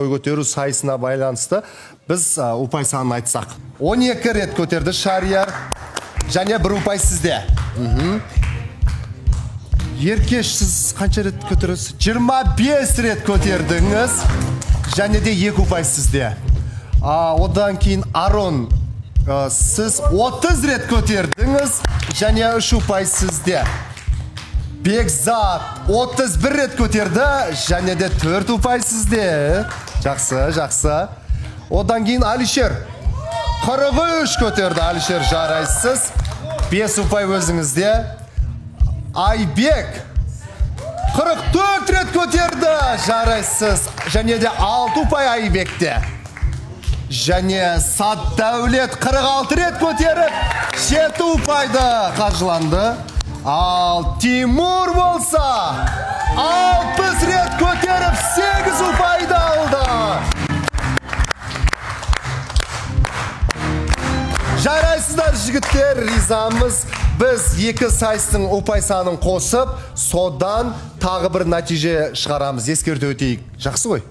Көтеру сайысына байланысты біз ұпай санын айтсақ. 12 рет көтерді Шарияр және бір ұпай сізде. Еркеш, сіз қанша рет көтересіз? 25 рет көтердіңіз және де 2 ұпай сізде. Одан кейін Арон, сіз 30 рет көтердіңіз және 3 ұпай сізде. Бекзат 31 рет көтерді және де 4 ұпай сізде. Жақсы, жақсы. Одан кейін Алишер 43 көтерді. Алишер, жарайсыз. 5 ұпай өзіңізде. Айбек 44 рет көтерді. Жарайсыз. Және де 6 ұпай Айбекте. Және Сатдәулет 46 рет көтеріп, 7 ұпайды қаржыланды. Ал Тимур болса 60 рет көтеріп, 8 ұпайды алды. Жарайсыздар, жігіттер, ризамыз. Біз екі сайыстың ұпай санын қосып, содан тағы бір нәтиже шығарамыз. Ескерте өтейік. Жақсы ғой?